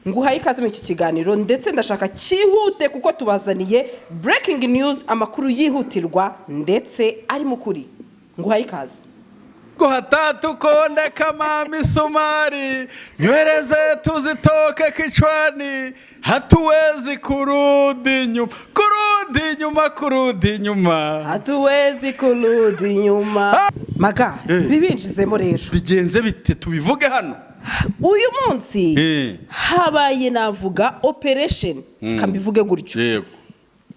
Nguhaye ikaze muri iki kiganiro, ndetse ndashaka cyihute kuko tubazaniye breaking news, amakuru yihutirwa ndetse arimo ukuri. Nguhaye ikaze. Guhatatu konde kama misumari, nywele zetu zitoke kichwani, hatuwezi kurudi nyuma, kurudi nyuma, kurudi nyuma. Hatuwezi kurudi nyuma. Maga, bibinjizemo rero. Bigenze bite? Tubivuge hano. Uyu munsi habaye, navuga, operation, kambivuge gutyo,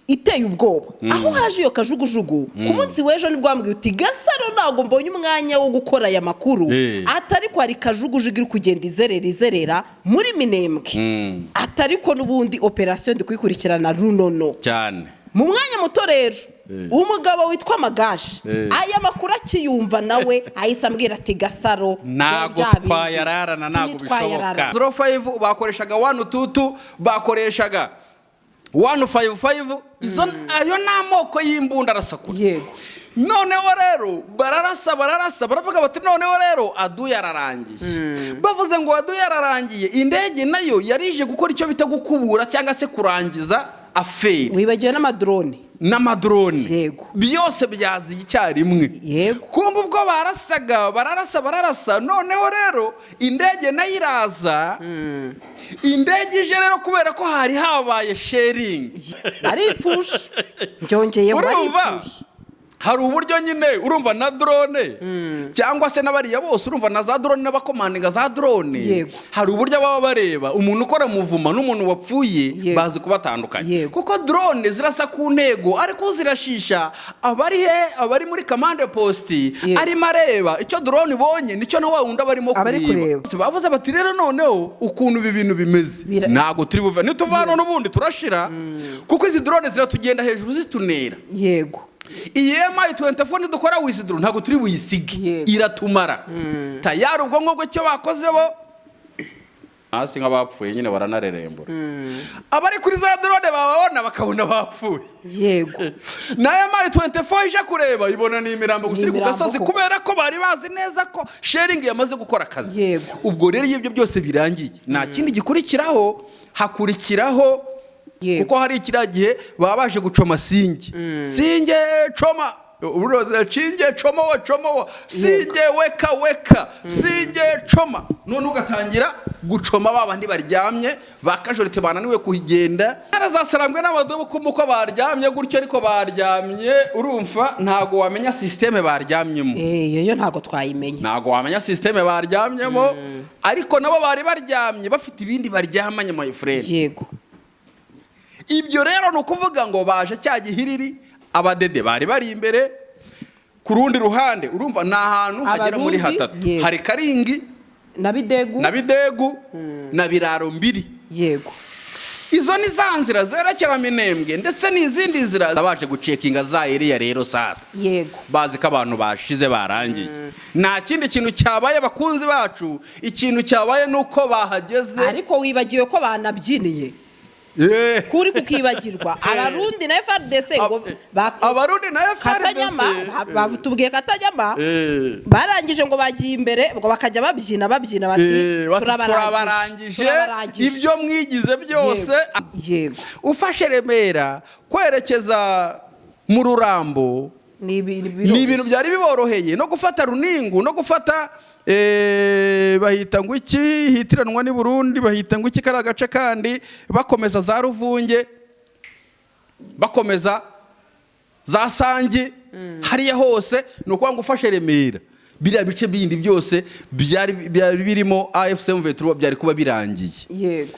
iteye ubwoba, aho haje iyo kajugujugu. Ku munsi w'ejo nibwo wambwiye uti: "Gasaro, ntabwo mbonye umwanya wo gukora aya makuru," atari ko hari kajugujugu iri kugenda izerera, izerera muri Minembwe, atari ko n'ubundi operation ndi kuyikurikirana runono. Mu mwanya muto rero, umugabo witwa Magashi, aya makuru akiyumva, nawe ahise ambwira ati: "Gasaro, Ntabwo bya bindi twayararana, ntabwo ntitwayararana." bishoboka. 05 bakoreshaga, 122 bakoreshaga, 155, izo ayo ni amoko y'imbunda arasakura. Noneho rero bararasa, bararasa, baravuga bati: "Noneho rero aduye ararangiye." Bavuze ngo aduye ararangiye, indege nayo yari ije gukora icyo bita gukubura cyangwa se kurangiza affaire. Wibagiwe n'amadrone. N'amadrone. Byose byaziye icyarimwe. Kumva ubwo barasaga, bararasa, bararasa, noneho rero indege nayo iraza. Indege ije rero, kubera ko hari habaye shelling. Baripfusha, byongeye. Urumva, Baripfusha. hari uburyo nyine, urumva, na drone cyangwa se n'abariya bose, urumva, na za drone n'abakomandinga za drone, hari uburyo baba bareba umuntu ukora mouvement n'umuntu wapfuye, bazi kubatandukanya, kuko drone zirasa ku ntego, ariko zirashisha abari he? Abari muri command post, arimo areba icyo drone ibonye, nicyo na wa wundi aba arimo Aba ari kureba. kureba. Bavuze bati: "Rero noneho ukuntu ibi bintu bimeze, ntabwo turi buve, nituva hano n'ubundi turashira, kuko izi drone ziratugenda hejuru zitunera. Iyi M24 nidukora withdraw, ntabwo turi buyisige, iratumara tayari." Ubwo ngubwo icyo bakoze, bo hasi nk'abapfuye nyine baranarerembura, abari kuri za drone bababona bakabona bapfuye. Na M24 ije kureba, ibona ni imirambo gusa Ni iri ku imirambo gasozi, koko. kubera ko bari bazi neza ko shelling yamaze gukora akazi. Ubwo rero iyo ibyo byose birangiye, nta kindi gikurikiraho, hakurikiraho, kuko hari kiriya gihe baba baje gucoma singe singe coma, uburozi, cinge comowa comowa, singe weka weka, singe coma, none ugatangira gucoma ba bandi baryamye ba casualty bananiwe kuhigenda. Zasalambwe n'abadobo uko baryamye gutyo, ariko baryamye, urumva, ntago wamenya système baryamyemo. Iyo yo ntabwo twayimenya. Ntago wamenya système baryamyemo, ariko nabo bari baryamye bafite ibindi baryamanye, my friend. Ibyo rero ni ukuvuga ngo baje cya gihiriri, abadede bari bari imbere ku rundi ruhande. Urumva, ni ahantu hagera muri Abarundi, hatatu. Hari Karingi, na Bidegu, na Bidegu, na Biraro Mbiri. Izo ni za nzira zerekera Minembwe, ndetse n'izindi nzira baje gucekinga za area. Rero sasa, bazi ko abantu bashize, barangiye, nta kindi kintu cyabaye. Abakunzi bacu, ikintu cyabaye ni uko bahageze. Ariko wibagiwe ko banabyiniye. Kuri kukibagirwa, Abarundi na FARDC ngo Abarundi na FARDC. Katanyama, batubwiye Katanyama, barangije ngo bagiye imbere, ngo bakajya babyina, babyina bati: Bati: "Turabarangije, "Turabarangije." Turabarangije." Ibyo mwigize byose. Ufashe Remera kwerekeza mu Rurambo, Ni ibintu ni ibintu byari biboroheye, no gufata Runingu, no gufata bahita ngo iki, hitiranwa n'i Burundi, bahita ngo iki kari agace kandi, bakomeza za Ruvunge, bakomeza za Sange, hariya hose. Ni ukuvuga ngo ufashe Remera, biriya bice bindi byose byari birimo AFC M23 byari kuba birangiye.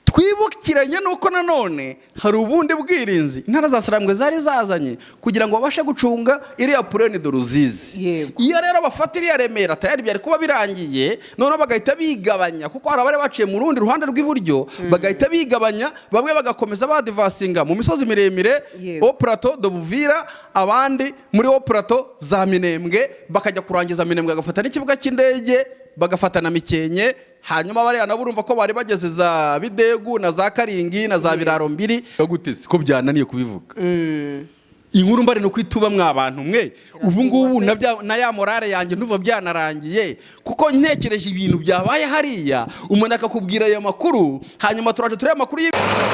Twibukiranye nuko nanone hari ubundi bwirinzi intara za Sarambwe zari zazanye kugira ngo babashe gucunga iriya plaine de Ruzizi. Iyo rero bafata iriya Remera, tayari byari kuba birangiye, noneho bagahita bigabanya, kuko hari abari baciye mu rundi ruhande rw'iburyo, bagahita bigabanya, bamwe bagakomeza badivasinga mu misozi miremire, hauts plateaux de Buvira, abandi muri hauts plateaux za Minembwe, bakajya kurangiza Minembwe, bagafata n'ikibuga cy'indege, bagafata na Mikenke. Hanyuma bariya nabo, urumva ko bari bageze za Bidegu na za Karingi na za Biraro Mbiri. Gute se ko byananiye kubivuga? Inkuru mbari ni uko ituba mwa bantu mwe. Ubu ngubu na ya morale yanjye nduva byanarangiye, kuko ntekereje ibintu byabaye hariya, umuntu akakubwira aya makuru, hanyuma turaje tureba amakuru.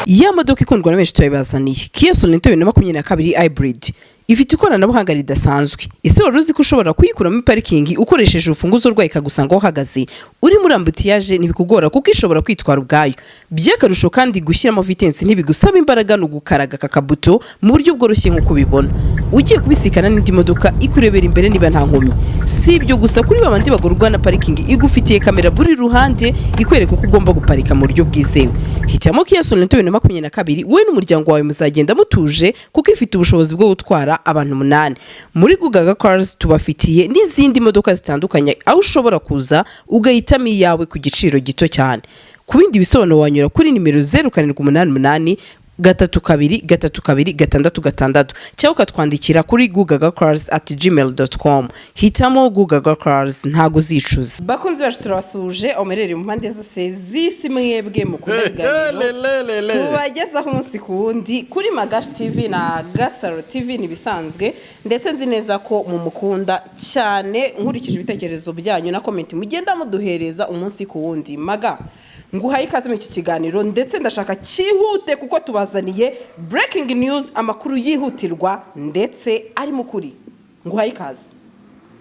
Ya modoka ikundwa na benshi turabibazaniye, Kia Sorento 2022 hybrid, ifite ikoranabuhanga ridasanzwe. Ese wari uzi ko ushobora kuyikura muri parikingi ukoresheje urufunguzo rwayo, ikagusanga aho uhagaze? Uri muri embouteillage ntibikugora kuko ishobora kwitwara ubwayo. By'akarusho kandi, gushyiramo vitesse ntibigusaba imbaraga, ni ugukaraga aka kabuto mu buryo bworoshye. Nk'uko ubibona, ugiye kubisikana n'indi modoka ikurebera imbere niba nta nkomyi. Si ibyo gusa, kuri babandi bagorwa na parikingi, igufitiye kamera buri ruhande ikwereka uko ugomba guparika mu buryo bwizewe. Hitamo Kia Sorento 2022, wowe n'umuryango wawe muzagenda mutuje kuko ifite ubushobozi bwo gutwara abantu umunani. Muri Gugaga Cars tubafitiye n'izindi modoka zitandukanye, aho ushobora kuza ugahitamo iyawe ku giciro gito cyane. Ku bindi bisobanuro wanyura kuri nimero 0788322366 cyangwa ukatwandikira kuri gugagacars@gmail.com. Hitamo Gugaga Cars, ntago uzicuza. Bakunzi bacu, turabasuhuje omerere mu mpande zose z'isi, mwebwe mukunda ibiganiro tubagezaho umunsi ku wundi kuri Magashi TV na Gasaro TV. Ntibisanzwe, ndetse nzi neza ko mumukunda cyane nkurikije ibitekerezo byanyu na comment mugenda muduhereza umunsi ku wundi. Maga, nguhaye ikaze muri iki kiganiro, ndetse ndashaka cyihute kuko tubazaniye breaking news, amakuru yihutirwa ndetse ari mu kuri. Nguhaye ikaze.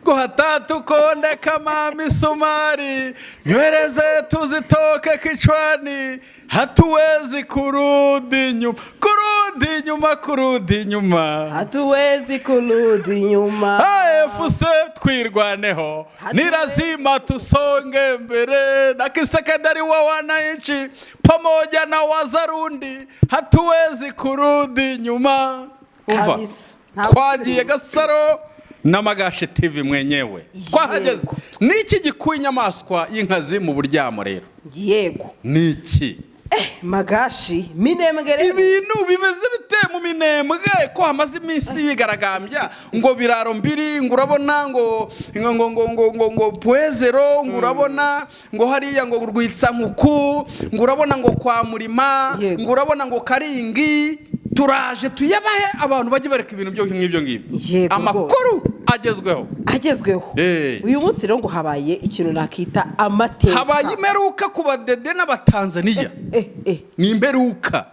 Guhatatu konde kama misumari, nywele zetu zitoke kichwani, hatuwezi kurudi nyuma, kurudi nyuma, kurudi nyuma. Hatuwezi kurudi nyuma. AFC Twirwaneho ni lazima tusonge mbere, na Tshisekedi wa wananchi pamoja na Wazarundi, hatuwezi kurudi nyuma. Umva. Kabisa. Ntabwo. Twagiye, Gasaro n'Amagashi TV mwenyewe twahageze. Niki gikuye inyamaswa y'inkazi mu buryamo rero? Niki? Magashi, Minembwe rero. Ibintu bimeze bite mu Minembwe, ko hamaze iminsi yigaragambya ngo biraro mbiri, ngo urabona ngo pwezero, ngo urabona ngo hariya ngo Rwitsankuku, ngo urabona ngo kwa Murima, ngo urabona ngo Karingi? Turaje tuyabahe, abantu bajye bareka ibintu byo nk'ibyo ngibyo. Amakuru agezweho. Agezweho. Uyu munsi rero ngo habaye ikintu nakita amateka. Habaye imperuka ku Badede n'Abatanzaniya. Ni imperuka.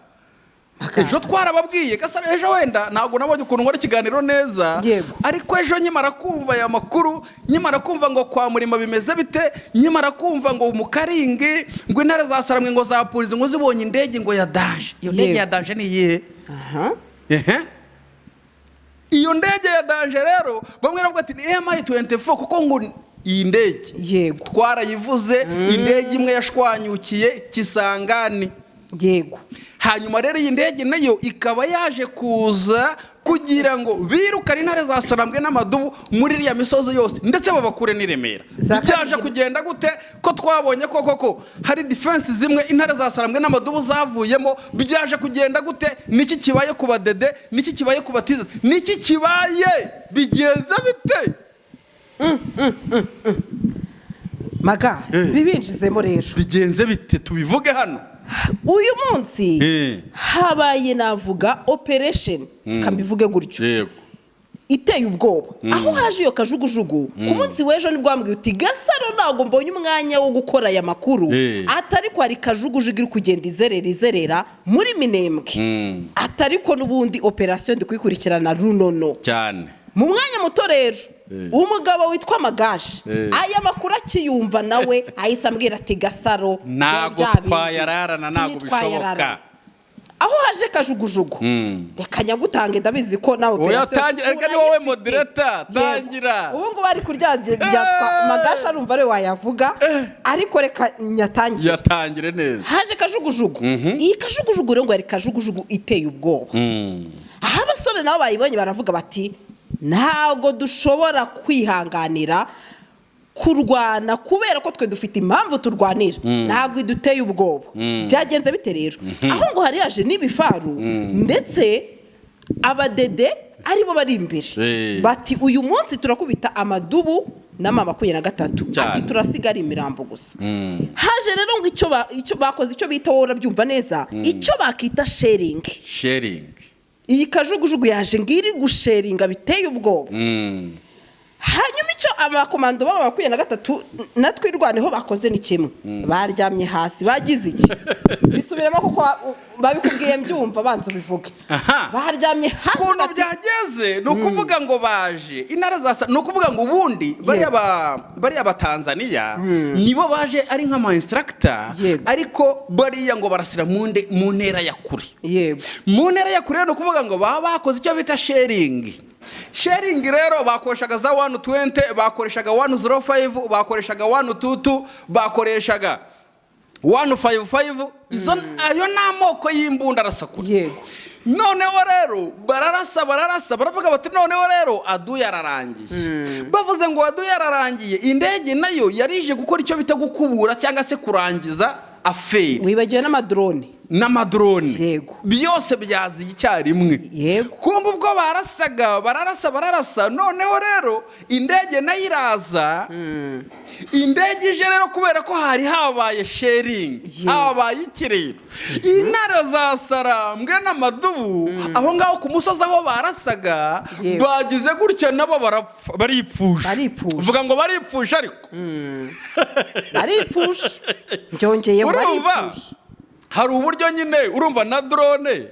Maga. Ejo twarababwiye, Gasaro, ejo wenda ntabwo nabonye ukuntu nkora ikiganiro neza, ariko ejo nkimara kumva aya makuru, nkimara kumva ngo kwa Murima bimeze bite, nkimara kumva ngo mu Karingi ngo intare za Saramwe ngo za polisi ngo zibonye indege ngo ya danger, iyo ndege ya danger ni iyihe? Ehe. Iyo ndege ya danger rero, bamwe baravuga ati ni Mi-24, kuko ngo iyi ndege twarayivuze, indege imwe yashwanyukiye Kisangani. Hanyuma rero iyi ndege nayo ikaba yaje kuza kugira ngo birukane intare za Sarambwe n'amadubu muri iriya misozi yose, ndetse babakure n'i Remera. Za Byaje Karingi. kugenda gute, ko twabonye ko koko hari defense zimwe intare za Sarambwe n'amadubu zavuyemo? Byaje kugenda gute? Niki kibaye ku Badede? Niki kibaye ku Batiza? Niki kibaye? Bigenze bite? Maga, bibinjizemo rero. Bigenze bite? Tubivuge hano. Uyu munsi habaye, navuga, operation, reka mbivuge gutyo, iteye ubwoba, aho haje iyo kajugujugu. Ku munsi w'ejo nibwo wambwiye uti: "Gasaro, ntabwo mbonye umwanya wo gukora aya makuru." Atari ko hari kajugujugu iri kugenda izerera izerera muri Minembwe, atari ko n'ubundi operation ndi kuyikurikirana runono. Cyane. Mu mwanya muto rero, umugabo witwa Magashi, aya makuru akiyumva, nawe ahise ambwira ati: "Gasaro, Ntabwo bya bindi twayararana, ntabwo ntitwayararana." bishoboka. Aho haje kajugujugu, reka nyagutange, ndabizi ko nawe Oya, operation tangira, reka ni wowe urayifite. moderator, tangira. Ubu ngubu ari kurya ryatwa Magashi, arumva ariwe wayavuga, ariko reka nyatangire. Yatangire neza. Haje kajugujugu. Iyi kajugujugu rero ngo yari kajugujugu iteye ubwoba, aho abasore nabo bayibonye baravuga bati: "Ntabwo dushobora kwihanganira kurwana kubera ko twe dufite impamvu turwanira, ntabwo iduteye ubwoba." Byagenze bite rero? Aho ngo hari haje n'ibifaru, ndetse Abadede aribo bari imbere, bati: "Uyu munsi turakubita amadubu n'ama 23." Ati: "Turasiga ari imirambo gusa." Haje rero ngo icyo bakoze, icyo bita, wowe urabyumva neza, icyo bakita shelling. Shelling. Iyi kajugujugu yaje ngiri gushellinga biteye ubwoba. Hanyuma icyo abakomando babo 23 na Twirwaneho bakoze ni kimwe: baryamye hasi, bagize iki? Bisubiremo kuko babikubwiye mbyumva, banza ubivuge. Baryamye hasi. Ukuntu byageze ni ukuvuga ngo baje intara za ni ukuvuga ngo ubundi bariya ba Tanzania nibo baje ari nk'ama instructor, ariko bariya ngo barasira mu ntera ya kure. Mu ntera ya kure rero ni ukuvuga ngo baba bakoze icyo bita shelling. Shelling rero bakoreshaga za 120, bakoreshaga 105, bakoreshaga 122, bakoreshaga 155. Izo ayo ni amoko y'imbunda arasakura. Noneho rero bararasa, bararasa, baravuga bati: "Noneho rero aduyi ararangiye." Bavuze ngo aduyi ararangiye, indege nayo yarije gukora icyo bita gukubura cyangwa se kurangiza affaire. Wibagiwe n'amadrone. N'amadrone. Byose byaziye icyarimwe. Kumva ubwo barasaga, bararasa, bararasa, noneho rero indege nayo iraza. Indege ije rero, kubera ko hari habaye shelling, habaye ikirero, intare za Sarambwe n'amadubu aho ngaho ku musozi aho barasaga, bagize gutya nabo barapfa, baripfusha. Baripfusha. Uvuga ngo baripfusha ariko. Baripfusha, byongeye. Urumva, Baripfusha. hari uburyo nyine, urumva, na drone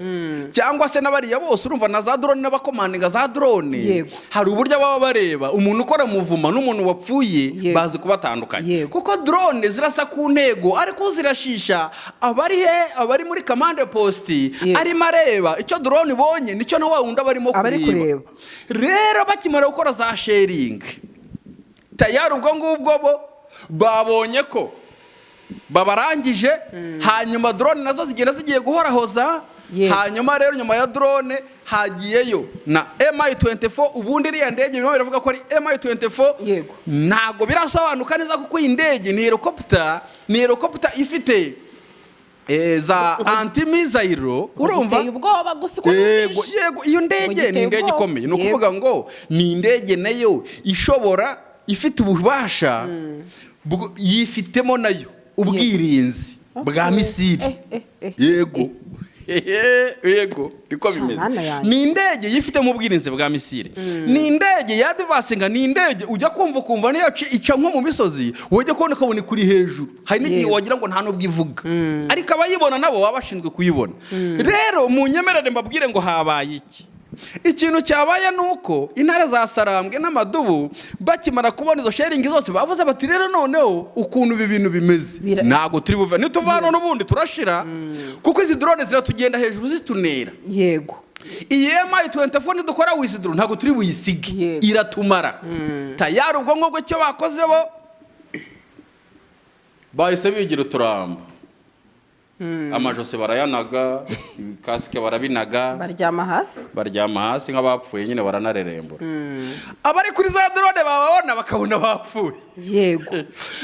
cyangwa se n'abariya bose, urumva, na za drone n'abakomandinga za drone, hari uburyo baba bareba umuntu ukora muvuma n'umuntu wapfuye, bazi kubatandukanya, kuko drone zirasa ku ntego, ariko zirashisha abari he? Abari muri command post, arimo areba icyo drone ibonye, nicyo na wa wundi aba arimo Aba ari kureba. kureba. Rero bakimara gukora za shelling, tayari ubwo ngubwo bo babonye ko babarangije. Hanyuma drone nazo zigenda zigiye guhorahoza. Hanyuma rero nyuma ya drone hagiyeyo na MI24. Ubundi iriya ndege birimo biravuga ko ari MI24. Ntabwo birasobanuka neza, kuko iyi ndege ni helicopter, ni helicopter ifite za anti-missile, urumva. Giteye ubwoba gusa uko Yego. numvise. Yego, iyo ndege giteye ni indege ubwoba. ikomeye. Ni ukuvuga ngo ni indege nayo ishobora, ifite ububasha yifitemo nayo ubwirinzi bwa missile. Yego yego, niko bimeze. Mana yanjye. Ni indege yifitemo ubwirinzi bwa missile, ni indege yadivasinga, ni indege ujya kumva ukumva niyo ica nko mu misozi, wajya kubona ukabona ikuri hejuru. Hari n'igihe wagira ngo nta n'ubwo ivuga, ariko abayibona nabo baba bashinzwe kuyibona. Rero mu nyemerere mbabwire ngo habaye iki. Ikintu cyabaye ni uko intare za Sarambwe n'amadubu bakimara kubona izo shelling zose, bavuze bati: "Rero noneho ukuntu ibi bintu bimeze, ntabwo turi buve. Nituva hano n'ubundi turashira, kuko izi drone ziratugenda hejuru zitunera." Iyi MI24 nidukora withdraw ntabwo turi buyisige, iratumara. Tayari ubwo ngubwo icyo bakoze, bo bahise bigira uturambo, amajosi barayanaga, ibikasike barabinaga. Baryama hasi. Baryama hasi nk'abapfuye nyine, baranarerembura. Abari kuri za drone bababona bakabona bapfuye.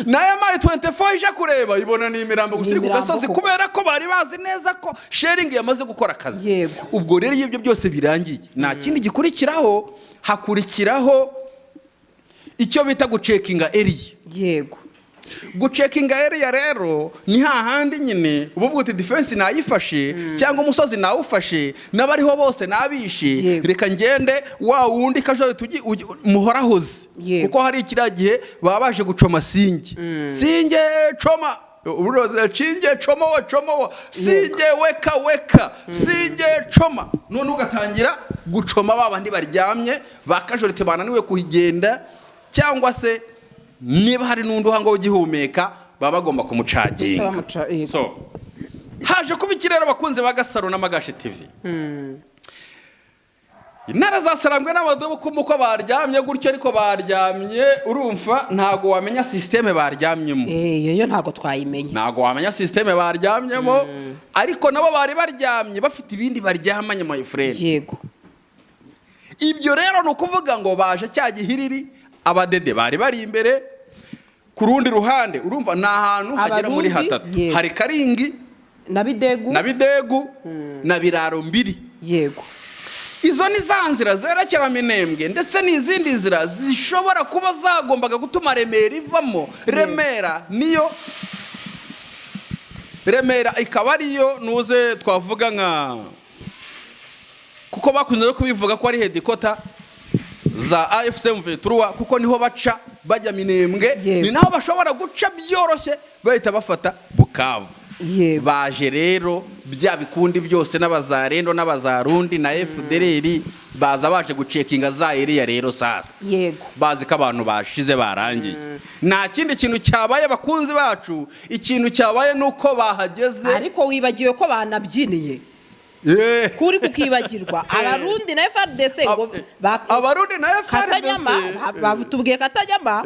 Na MI24 ije kureba ibona ni imirambo gusa iri ku Imirambo gasozi, koko. kubera ko bari bazi neza ko shelling yamaze gukora akazi. Ubwo rero iyo ibyo byose birangiye, nta kindi gikurikiraho, hakurikiraho icyo bita gucheckinga area. Gucheckinga area rero ni hahandi nyine uba uvuga uti: "Defense nayifashe, cyangwa umusozi nawufashe, n'abariho bose nabishe." Reka ngende wa wundi kajoro tugi muhorahoze, kuko hari kiriya gihe baba baje gucoma singe singe coma, uburozi cinge comowa comowa singe weka weka singe coma. None ugatangira gucoma ba bandi baryamye ba casualty bananiwe kuhigenda, cyangwa se niba hari n'undi uhanga ugihumeka baba bagomba kumucaginga. Yego. So haje kuba ikirere, abakunzi ba Gasaro n'Amagashe TV, intara za Sarambwe n'abadobo uko baryamye gutyo, ariko baryamye, urumva, ntago wamenya système baryamyemo. Iyo yo ntabwo twayimenya. Ntago wamenya système baryamyemo, ariko nabo bari baryamye bafite ibindi baryamanye, my friend. Ibyo rero ni ukuvuga ngo baje cya gihiriri, abadede bari bari imbere ku rundi ruhande. Urumva ni ahantu hagera muri Abarundi, hatatu. Hari Karingi, na Bidegu, na Bidegu na Biraro Mbiri. Izo ni za nzira zerekera Minembwe, ndetse n'izindi nzira zishobora kuba zagombaga gutuma Remera ivamo. Remera niyo, Remera ikaba ariyo nuze twavuga nka Kuko bakunze no kubivuga ko ari headquarter za AFC M23, kuko niho baca bajya Minembwe, ni naho bashobora guca byoroshye bahita bafata Bukavu. Baje rero bya bikundi byose n'abazarendo n'abazarundi na FDLR, baza baje gucekinga za area rero sasa, bazi ko abantu bashize, barangiye. Nta kindi kintu cyabaye, bakunzi bacu. Ikintu cyabaye ni uko bahageze. Ariko wibagiwe ko banabyiniye. Kuri kukibagirwa Abarundi na FARDC ngo Abarundi na FARDC. Katanyama, batubwiye Katanyama.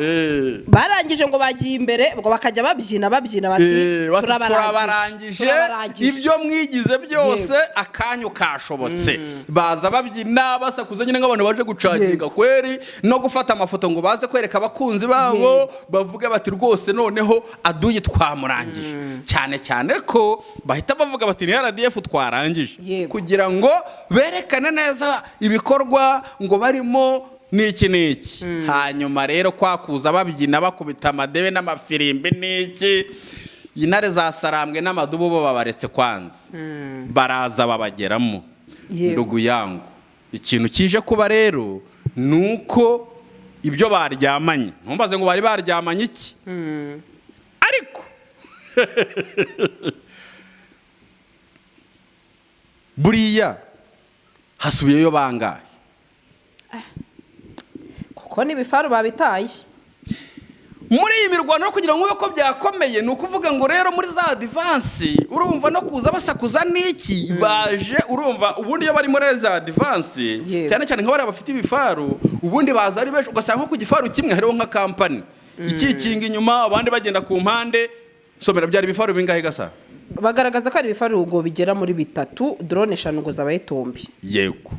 Barangije ngo bagiye imbere, ngo bakajya babyina babyina bati Bati turabarangije, turabarangije, turabarangije. Ibyo mwigize byose akanyu kashobotse. Baza babyina, basakuza nyine nk'abantu baje gucaginga kweri no gufata amafoto ngo baze kwereka abakunzi babo, bavuge bati rwose noneho aduyi twamurangije, cyane cyane ko bahita bavuga bati ni RDF twarangije, kugira ngo berekane neza ibikorwa ngo barimo n'iki n'iki. Hanyuma rero kwakuza babyina, bakubita amadebe n'amafirimbi n'iki, intare za Sarambwe n'amadubu bo babaretse kwanza, baraza babageramo. Ndugu yangu, ikintu kije kuba rero ni uko ibyo baryamanye, ntumbaze ngo bari baryamanye iki, ariko buriya hasubiyeyo bangahe? Kuko n'ibifaru babitaye. Muri iyi mirwano, kugira ngo ube ko byakomeye, ni ukuvuga ngo rero muri za advance, urumva no kuza basakuza n'iki baje, urumva ubundi iyo bari muri za advance, cyane cyane nka bariya bafite ibifaru, ubundi baza ari benshi, ugasanga nko ku gifaru kimwe hariho nka kampani ikikinga inyuma, abandi bagenda ku mpande. Somera, byari ibifaru bingahe gasa? Bagaragaza ko ari ibifaru ngo bigera muri bitatu, drone eshanu ngo zabaye tombe. Yego,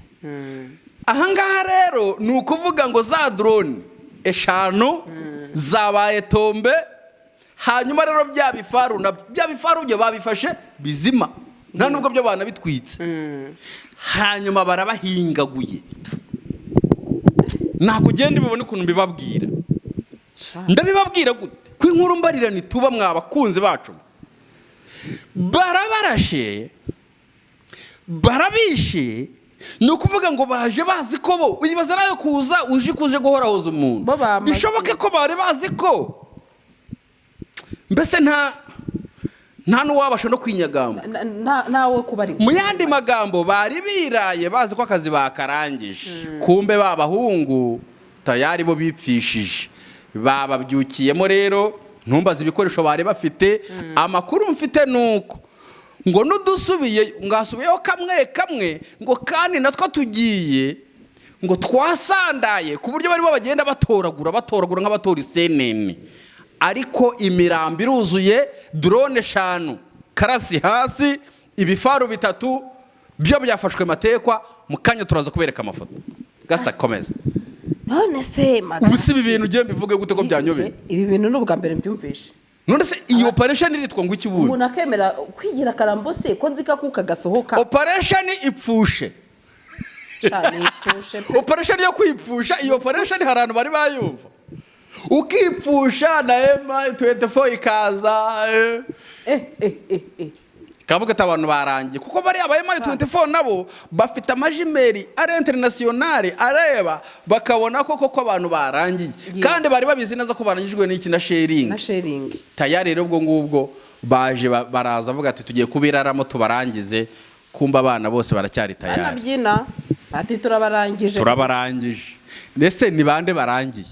ahangaha rero ni ukuvuga ngo za drone eshanu zabaye tombe. Hanyuma rero bya bifaru nabyo, bya bifaru byo babifashe bizima, nta nubwo byo banabitwitse. Hanyuma barabahingaguye. Ntabwo ugenda ubibona ukuntu mbibabwira. Ndabibabwira gute ko inkuru mbarira ntituba mwa bakunzi bacu? Barabarashe, barabishe. Ni ukuvuga ngo baje bazi ko bo, uyibaza nawe kuza uje kuze guhorahoza umuntu, Bo bamaze- bishoboke ko bari bazi ko mbese nta n'uwabasha no kwinyagamba. Ntawe kubari. Mu yandi magambo, bari biraye bazi ko akazi bakarangije, kumbe ba bahungu tayari bo bipfishije, bababyukiyemo. Rero ntumbaze ibikoresho bari bafite. Amakuru mfite ni uko ngo n'udusubiye ngasubiyeho kamwe kamwe, ngo kandi natwo tugiye ngo twasandaye, ku buryo barimo bagenda batoragura batoragura nk'abatora isenene. Ariko imirambo iruzuye, drone eshanu karasi hasi, ibifaru bitatu byo byafashwe matekwa. Mu kanya turaza kubereka amafoto. Gasa, komeza. None se Ubu si ibi bintu ugiye mbivuge gute ko byanyobeye? Ibi bintu ni ubwa mbere mbyumvishe. None se iyi operation iritwa ngo iki ubundi? Umuntu akemera kwigira akarambo se, ko nzi ko akuka gasohoka. Operation ipfushe. Sha, nipfushe pe. Operation yo kwipfusha. Iyo operation hari abantu bari bayumva, ukipfusha na M24 ikaza, Kavuga ati abantu barangiye, kuko bariya ba M24 nabo bafite amajimeri ari international, areba bakabona ko koko abantu barangiye, kandi bari babizi neza ko barangijwe n'iki? Na shelling. Na shelling. Tayari rero ubwo ngubwo baje baraza avuga ati tugiye kubiraramo tubarangize. Kumba abana bose baracyari tayari. Banabyina ati turabarangije. Turabarangije. Ndetse ni bande barangiye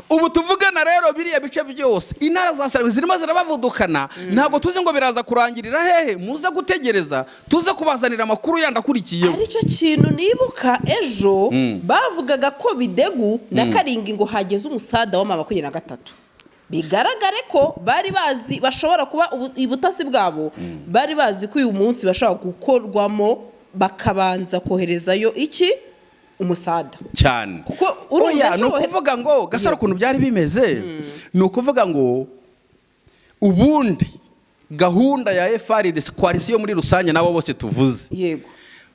ubu tuvugana? Rero biriya bice byose intara za Sarwe zirimo zirabavudukana. Ntabwo tuzi ngo biraza kurangirira hehe. Muze gutegereza, tuze kubazanira amakuru yandi akurikiyeho. Aricyo kintu nibuka ejo bavugaga ko Bidegu na Karingi ngo hageze umusada wa 23, bigaragare ko bari bazi bashobora kuba ubutasi bwabo, bari bazi ko uyu munsi bashobora gukorwamo, bakabanza koherezayo iki? Umusada. Cyane. Kuko urumva Oya, ni ukuvuga ngo Gasaro, ukuntu byari bimeze, ni ukuvuga ngo ubundi gahunda ya FARDC, coalition muri rusange, nabo bose tuvuze,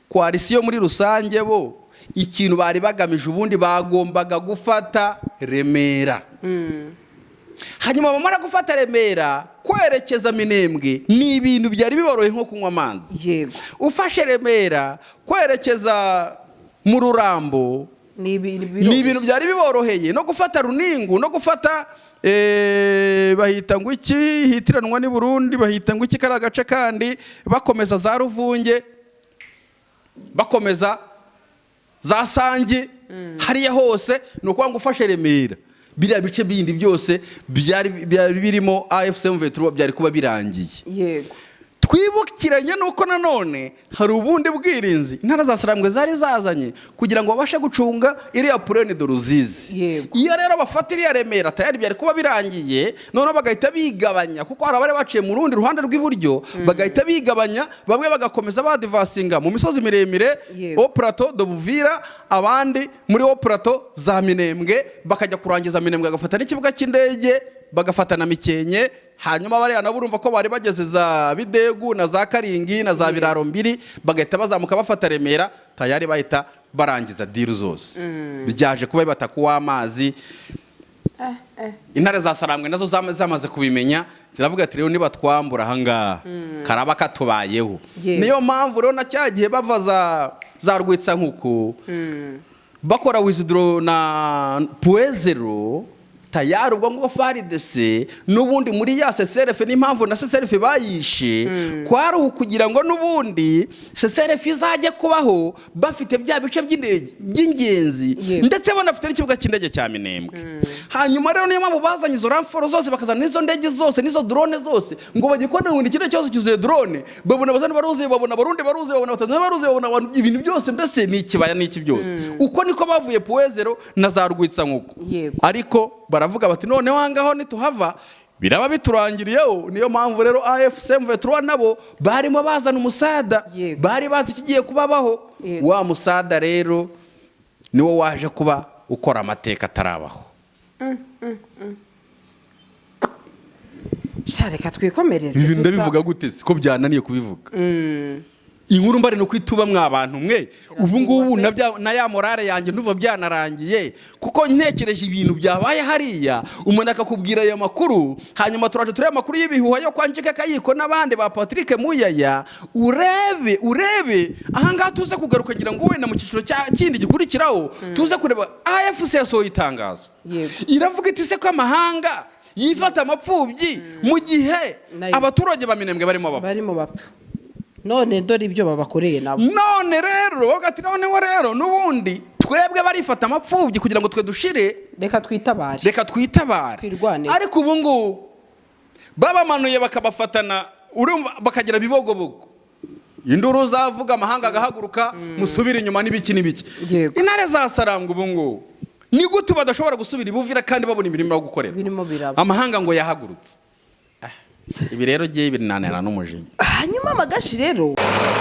coalition muri rusange, bo ikintu bari bagamije ubundi bagombaga gufata Remera. Hanyuma bamara gufata Remera, kwerekeza Minembwe ni ibintu byari biboroheye nko kunywa amazi. Ufashe Remera kwerekeza mu Rurambo, ni ibintu ni ibintu byari biboroheye, no gufata Runingu, no gufata bahita ngo iki, hitiranwa n'i Burundi, bahita ngo iki kari agace kandi, bakomeza za Ruvunge, bakomeza za Sange, hariya hose. Ni ukuvuga ngo ufashe Remera, biriya bice bindi byose byari birimo AFC M23 byari kuba birangiye. Twibukiranye nuko nanone hari ubundi bwirinzi intara za Sarambwe zari zazanye kugira ngo babashe gucunga iriya plaine de Ruzizi. Iyo rero bafata iriya Remera, tayari byari kuba birangiye. Noneho bagahita bigabanya, kuko hari abari baciye mu rundi ruhande rw'iburyo, bagahita bigabanya, bamwe bagakomeza badivasitinga mu misozi miremire, hauts plateaux de Buvira, abandi muri hauts plateaux za Minembwe, bakajya kurangiza Minembwe, bagafata n'ikibuga cy'indege, bagafata na Mikenke. Hanyuma bariya nabo urumva ko bari bageze za Bidegu na za Karingi na za Biraro Mbiri, bagahita bazamuka bafata Remera, tayari bahita barangiza deal zose. Byaje kuba bibata w'amazi. Intare za Sarambwe nazo zamaze kubimenya, ziravuga ati: "Rero nibatwambura ahangaha karaba katubayeho." Niyo mpamvu rero na cya gihe bava za Rwitsankuku, bakora withdraw na Point Zéro, tayari ubwo ngo FARDC n'ubundi muri ya cessez-le-feu, n'impamvu na cessez-le-feu bayishe kwari ukugira ngo n'ubundi cessez-le-feu izajye kubaho bafite bya bice by'indege by'ingenzi, ndetse banafite n'ikibuga cy'indege cya Minembwe. Hanyuma rero niyo mpamvu bazanye izo renforts zose, bakazana n'izo ndege zose n'izo drone zose, ngo bagikone ngo ikirere cyose cyuzuye drone. Babona abazani baruzuye, babona Abarundi baruzuye, babona Abatanzania baruzuye, babona abantu, ibintu byose mbese ni ikibaya n'iki byose. Uko niko bavuye Point Zéro na za Rwitsankuku. Ariko baravuga bati: "Noneho ahangaho nituhava biraba biturangiriyeho." Niyo mpamvu rero AFC M23 nabo barimo bazana umusada, bari bazi ikigiye kubabaho. Wa musada rero niwo waje kuba ukora amateka atarabaho. Sha, reka twikomereze. Ibi ndabivuga gute se ko byananiye kubivuga? Inkuru mbari ni uko ituba mwa bantu mwe. Ubu ngubu na ya morale yanjye nduva byanarangiye, kuko ntekereje ibintu byabaye hariya, umuntu akakubwira ayo makuru. Hanyuma turaje turebe amakuru y'ibihuha yo kwa Njike Kayiko n'abandi ba Patrick Muyaya. Urebe, urebe ahangaha tuze kugaruka, ngira ngo wenda mu cyiciro kindi gikurikiraho tuze kureba AFC yasohoye itangazo. Iravuga iti: "Se ko amahanga yifata amapfubyi mu gihe abaturage ba Minembwe barimo bapfa?" Barimo bapfa, none dore ibyo babakoreye nabo. None rero bavuga ati: "Noneho rero n'ubundi twebwe barifata amapfubyi kugira ngo twe dushire, reka twitabare." Reka twitabare. Twirwaneho. Ariko ubu ngubu babamanuye bakabafatana, urumva bakagira Bibogobogo, induru zavuga, amahanga agahaguruka, musubire inyuma n'ibiki n'ibiki. Intare zasarangwa ubu ngubu ni gute badashobora gusubira ibuvira kandi babona imirimo yo gukorera? Birimo biraba. Amahanga ngo yahagurutse. Ibi rero giye binanira n'umujinya. Hanyuma amagashi rero,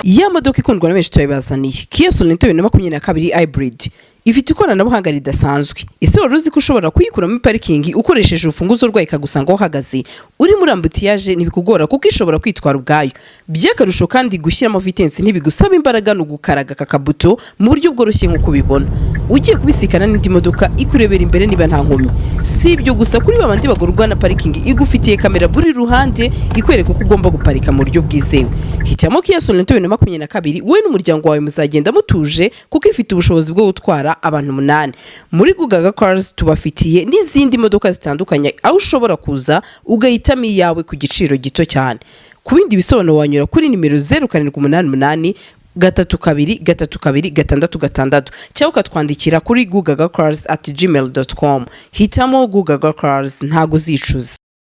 ya modoka ikundwa na benshi turabibazaniye, Kia Sorento 2022 hybrid, ifite ikoranabuhanga ridasanzwe. Ese wari uzi ko ushobora kuyikura muri parikingi ukoresheje urufunguzo rwayo, ikagusanga aho uhagaze? Uri muri embouteillage ntibikugora kuko ishobora kwitwara ubwayo. By'akarusho kandi, gushyiramo vitesse ntibigusaba imbaraga, ni ugukaraga aka kabuto mu buryo bworoshye nk'uko ubibona. Ugiye kubisikana n'indi modoka, ikurebera imbere niba nta nkomyi. Si ibyo gusa, kuri babandi bagorwa na parikingi, igufitiye kamera buri ruhande ikwereka uko ugomba guparika mu buryo bwizewe. Hitamo Kia Sorento 2022, wowe n'umuryango wawe muzagenda mutuje kuko ifite ubushobozi bwo gutwara abantu umunani. Muri Gugaga Cars tubafitiye n'izindi modoka zitandukanye, aho ushobora kuza ugahitamo iyawe ku giciro gito cyane. Ku bindi bisobanuro wanyura kuri nimero 0788323266 cyangwa ukatwandikira kuri gugagacars@gmail.com. Hitamo Gugaga Cars, ntago uzicuza.